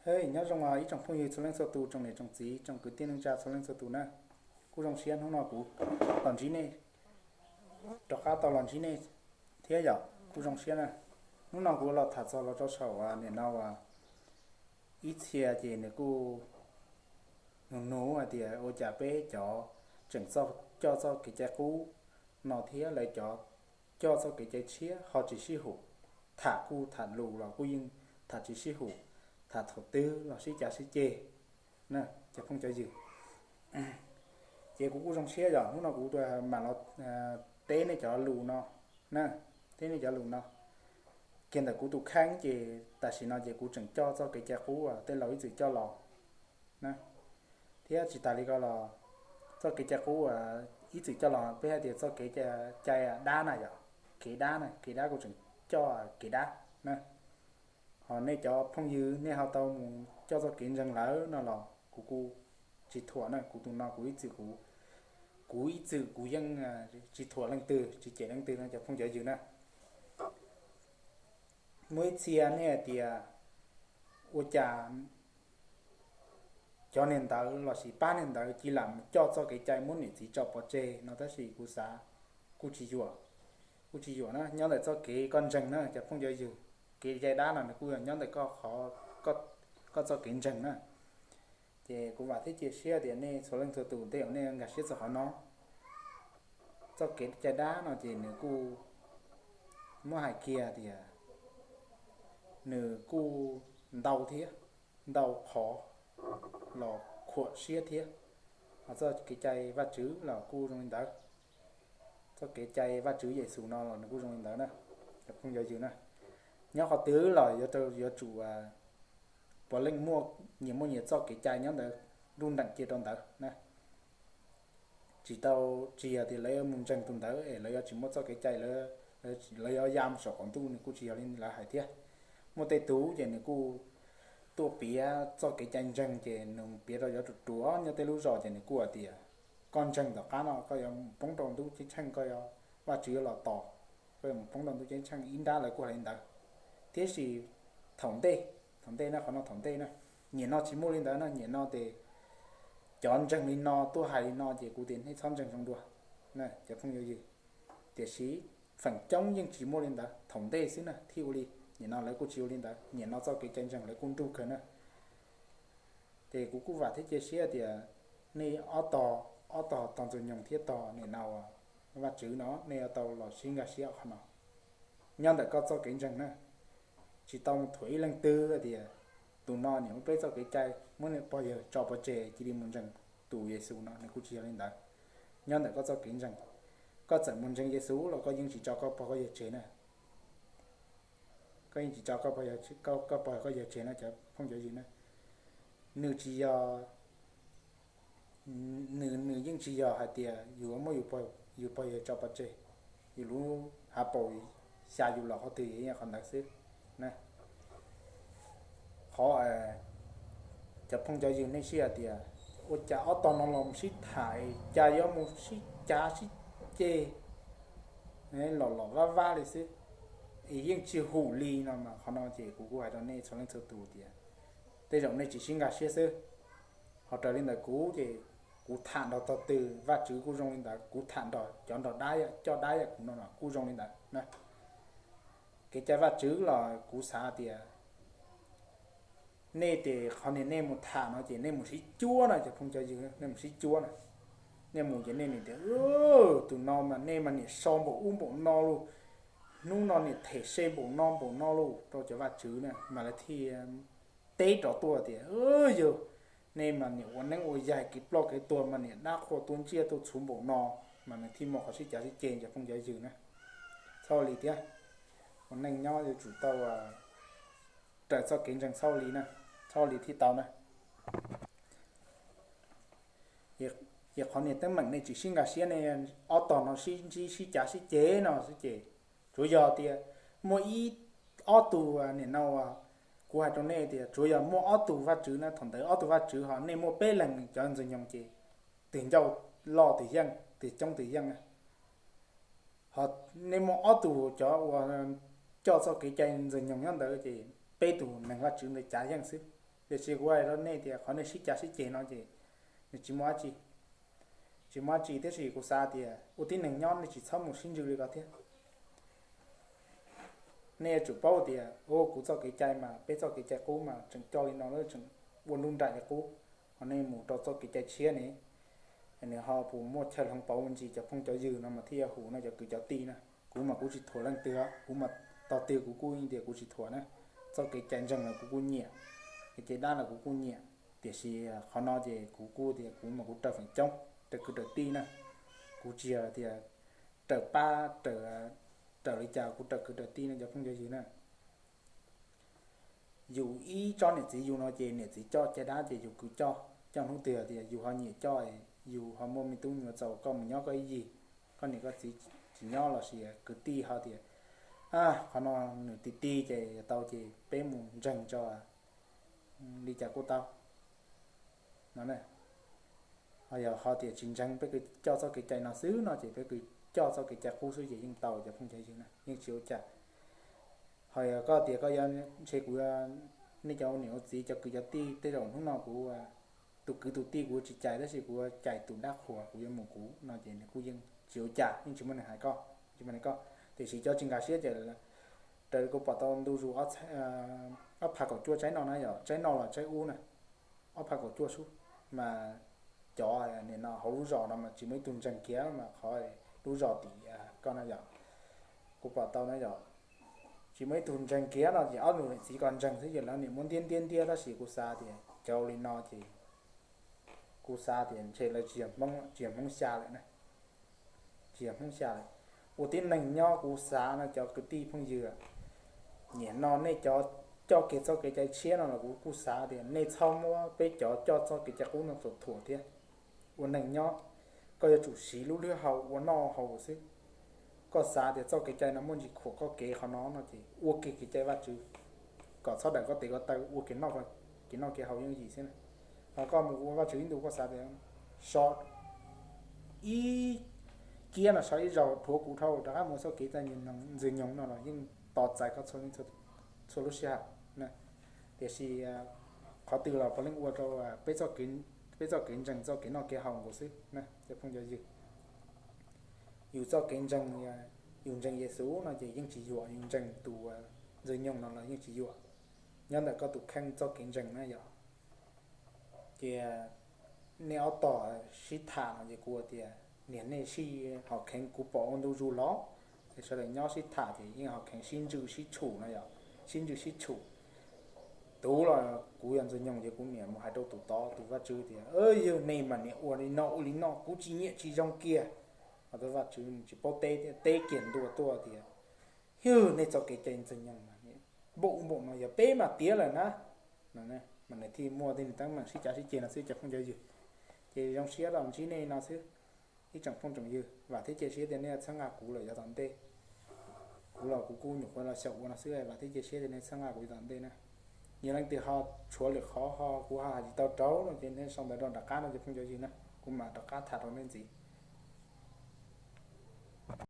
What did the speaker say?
Hej, nyob zoo ib tsoom phooj ywg txhua leej txhua tus, tsoom niam tsoom txiv, tsoom kwv tij neej tsa txhua leej txhua tus na. Kuj zoo siab hnub no kuv los ntsib nej, rov qab tau los ntsib nej thiab yom, kuj zoo siab na. Hnub no kuv los tham txog los rau saum nim no ib txhia ces nws kuj nug nug hais tias ua cas peb cov tseem coj txoj kev cai qub no thiab lawv cov coj txoj kev cai tshiab ho tsis sib hum, tham kuj tham lus los kuj yeej tham tsis sib hum, tham thaum twg los sib cav sib ceg na, cov phooj cov ywg. Ces kuv kuj zoo siab yom, hnub no kuv mam los teb nej cov lus no na, teb nej cov lus no. Kiag ntawm kuv tus kheej ces tam sim no ces kuv tseem coj txoj kev cai qub uas tej laus ib txwm coj los na, thiab tsis tas li ko los txoj kev cai qub uas ib txwm coj los peb hais tias txoj kev cai dab na yom, kev dab na, kev dab kuv tseem coj kev dab na. Ho nej cov phooj ywg nej ho tau mus coj txoj kev ntseeg lawm no los kuv kuj tsis thuam na, kuv tus no kuv ib txwm kuv, kuv ib txwm kuv yeej tsis thuam leej twg tsis cem leej twg no cov phooj cov ywg na. Muaj ib txhia nej hais tias ua cas cov niag ntawd lossis pab niag ntawd cia li mus coj txoj kev cai muab niam txiv tso pov tseg no tab sis kuv xav kuj tsis yuam, kuj tsis yuam na, nyob ntawm txoj kev koj ntseeg na cov phooj cov ywg. Kev cai dab no nws kuj yog nyob ntawm koj qhov, koj txoj kev ntseeg na. Ces kuv vam thiab cia siab tias nej txhua leej txhua tus tej zaum nej nkag siab txog qhov no. Txoj kev cai dab no ces nws kuj muab hais kiag tias nws kuj ntau thiab, ntau qhov los khuam siab thiab. Ho txoj kev cai Vajtswv los kuj zoo li ntawd. Txoj kev cai Vajtswv Yexus no los nws kuj zoo li ntawd na, cov phooj cov ywg na. Nyob qhov twg los yuav tsum puav leej muaj nyias muaj nyias txoj kev cai nyob ntawd, nruj nreem cia rau ntawd na. Tsis tau, tsis yog tias lawv yuav mus ntseeg tus ntawd es lawv yuav tsis muaj txoj kev cai, lawv yuav ya mus saum qaum ntuj, nws kuj tsis yog li lawv hais thiab. Muaj tej tug ces nws kuj tuaj piav txoj kev cai ntseeg ces nws piav rau cov ruam ruam nyob tej lub zos ces nws kuj hais tias koj ntseeg tom qab no koj yuav mus poob rau ntuj ceeb tsheej, koj yuav, Vajtswv yuav los tos, koj yuav mus poob rau ntuj ceeb tsheej, ib nrab lawv kuj hais li ntawd. Tiam sis thaum ntej, thaum ntej na, qhov no thaum ntej na, nyuam no tsis muaj li ntawd na, nyuam no ces cov ntseeg li no tuaj hais li no ces kuv tias nej txhob ntseeg zoo dua, cov phooj cov ywg. Tiam sis feem coob yeej tsis muaj li ntawd, thaum ntej xwb na thiaj ua li, nyuam no lawv kuj tsis ua li ntawd, nyuam no txoj kev cai ntseeg lawv kuj nruj kawg na. Ces kuv kuj vam thiab cia siab tias nej ob tog, ob tog, tog Ntxwg Nyoog thiab tog nim no Vajtswv no, nej yuav tau los sib nkag siab qhov no. Nyob ntawm koj txoj kev ntseeg na, tsis tau mus thuam ib leej twg tias tus no niam muab peb txoj kev cai, muab niam pog yawg tso pov tseg cia li mus ntseeg tus Yexus no, nws kuj tsis yog li ntawd. Nyob ntawm koj txoj kev ntseeg, koj txawm mus ntseeg Yexus los koj yeej tsis tso koj pog koj yawg tseg na. Koj yeej tsis tso koj pog, koj pog koj yawg tseg na cov phooj cov ywg na. Nws tsis yog, nws, nws yeej tsis yog hais tias yus muab yus pog yawg tso pov tseg, yus lub hav paus xya yus los qhov twg yus yeej qhov ntawd xwb na. Qhov cov phooj cov ywg nej sib hais tias ua cas ob tog no los sib tham, cas yuav mus sib cav sib ceg los los vab vab li xwb, es yeej tsis hum li no mas qhov no ces kuv kuj hais rau nej txhua leej txhua tus tias tej zaum nej tsis sib nkag siab xwb. Ho raws li ntawm kuv ces kuv tham nrog tog twg Vajtswv kuj zoo li ntawd, kuv tham nrog cov nrog dab coj dab yam kuv no los kuj zoo li ntawd na. Kev cai Vajtswv los kuv xav tias nej ces qhov niag nej mus tham no ces nej mus sib cuab na cov phooj cov ywg, nej mus sib cuab na. Nej mus ces nej niam tias tus no mas nej mas niam so npaum ub npaum no lauj, hnub no niam them se npaum no npaum no lauj rau cov Vajtswv na mas lawv thiaj teb rov tuaj tias yog nej mas niam ua neeb ua yaig kev ploj kev tuag mas niam dab qhua tua ntsiaj tua txhuv npaum no, mas nws thiaj muaj qhov sib cav sib ceg cov phooj cov ywg na. Txhob ua li thiab, ua neej nyob yuav tsum tau raws txoj kev ntseeg, txhob ua li na, txhob ua li thiaj tau na. Ces qhov niag teeb meem nej tsis sib nkag siab ne, ob tog no sib ntsib sib cav sib ceg no xwb ces tsuav yog tias muaj ib, ob tug niam no, kuv hais rau nej tias tsuav yog muaj ob tug Vajtswv na, thaum ntawd ob tug Vajtswv ho nej muaj peb leeg cov Ntxwg Nyoog ces twg ncauj loj twg yeej, twg coob twg yeej na. Ho nej muaj ob tug cov uas coj txoj kev cai Ntxwg Nyoog nyob ntawd ces peb tug neeg Vajtswv ntawd cav yeej xwb. Tiam sis kuv hais rau nej tias qhov nej sib cav sib ceg no ces nws tsis muaj dab tsi, tsis muaj dab tsi, tiam sis kuv xav tias ua tib neeg nyob nej tsis txhob mus sib ntsws li ko thiab. Nej yuav tsum paub tias, u, kuv txoj kev cai mas, peb txoj kev cai qub mas tseem coj li no, tseem ua nruj nraim li qub, ho nej mus rau txoj kev cai tshiab ne, nws ho puas muaj chaw hloov pauv me ntsis cov phooj cov ywg no mas thiaj yuav hum no cov kwv cov tij na. Kuv mas kuv tsis thuam leej twg, kuv mas tog twg kuv kuj yeej tias kuv tsis thuam na. Txoj kev cai ntseeg los kuv kuj nyiam, kev cai dab los kuv kuj nyiam, tiam sis qhov no ces kuv kuj tias kuv mas kuv raws feem coob, raws kwv raws tij na. Kuv tsis yog tias raws pab, raws li cas, kuv raws kwv raws tij no cov phooj cov ywg na. Yus ib tsob niam txiv yug no ces niam txiv coj cai dab ces yus kwv coj, coj hnub twg tias yus ho nyiam coj, yus ho muaj me tub me nyuam txaus koj mus nyob koj ib yig, koj niam koj txiv tsis nyob los sis kwv tij ho tias, a, qhov no nws ti ti ces tau ces peb mus ntseeg tso li cas kuj tau no. Ho yog ho tias tsis ntseeg, peb kwv coj txoj kev cai no xwb no ces peb kwv coj txoj kev cai qub xwb ces yeej tau cov phooj cov ywg na, yeej tsis ua cas. Ho yog koj tias koj yuav ntshe kuv, nej cov ua niam ua txiv cov kwv cov tij, tej zaum hnub no kuv tus kwv tus tij kuv tsis cais tab sis kuv cais tus dab qhuas kuv yuav mus kuv no ces nws kuj yeej tsis ua cas, yeej tsis muaj neeg hais koj, tsis muaj neeg koj. Tiam sis cov tsis nkag siab ces raws li kuv pom tau ntu zus ob phav kaum cuaj tsaib no na yom, tsaib no los tsaib ub na, ob phav kaum cuaj xub mas cov nim no hauv lub zos no mas tsis muaj ib tug ntseeg kiag mas qhov lub zos tim koj na yom, kuv pom tau na yom, tsis muaj ib tug ntseeg kiag no ces ob tug niam txiv ko ntseeg xwb ces lawv niam muab ntiab ntiab ntiab tab sis kuv xav tias cov li no ces kuv xav tias ntshe lawv tsis yog Hmoob, tsis yog Hmoob xya lawm na, tsis yog Hmoob xya lawm. Ua tib neeg nyob kuv xav no cov kwv tij phooj ywg, nim no nej cov coj kiag txoj kev cai tshiab no los kuv kuj xav tias nej txhob muab peb cov coj txoj kev cai qub no thuam thiab. Ua neeg nyob, koj yuav tsum siv lub hlwb hau ua noj haus xwb. Koj xav tias txoj kev cai no muaj ntsis khuam koj kev qhov no no ces ua kiag kev cai Vajtswv kom txhob dawm koj tes koj taw, ua kev noj, kev noj kev haus yooj yim xwb na. Ho koj mus ua Vajtswv ib ntus koj xav tias so ib kiab no so ib zaug dhuav kuv dhau rov qab mus txoj kev ntxwg nyoog no los yeej tos txais koj txhua lub sij hawm na. Tiam sis qhov twg los puav leej ua rau peb txoj kev ntseeg txoj kev noj kev haus nkaus xwb na cov phooj cov ywg. Yus txoj kev ntseeg, yus ntseeg Yexus no ces yeej tsis yuam, yus ntseeg tus ntxwg nyoog no los yeej tsis yuam. Nyob ntawm koj tus kheej txoj kev ntseeg na yom. Ces nej ob tog sib tham no ces kuv tias niag nej sib ho kheev, kuv pom ua ntu zus los es sawv daws nyob sib tham ces yeej ho kheev sib ntsws sib tshum no yom, sib ntsws sib tshum. Tus los kuv yog ntxwg nyoog ces kuv niam mus hais rau tus tod tus Vajtswv tias, yog nej mas niam ua li no ua li no kuv tsis nyiam tsis zoo kiag. Ho tus Vajtswv tsis paub teb, teb kiag ntua tuaj tias, yog nej txoj kev cai ntxwg nyoog npaum ub npaum no yog peb mas tiav lawm na. Mas nws thiaj muaj tej nws teeb meem sib cav sib ceg no xwb cov phooj cov ywg. Ces zoo siab los ntsib nej no xwb ib tsoom phooj tsoom ywg, vam thiab cia siab tias nej txhawb nqa kuv lawm yav tom ntej. Kuv los kuv kuj nyuam qhuav los xyaum ua no xwb, vam thiab cia siab tias nej txhawb nqa kuv yav tom ntej na. Yog leej twg ho tshuav lwm qhov ho kuv ho hais tsis tau raug no ces nej sau ntawv rau nram qab no cov phooj cov ywg na, kuv mam rov qab tham rau nej ntxiv.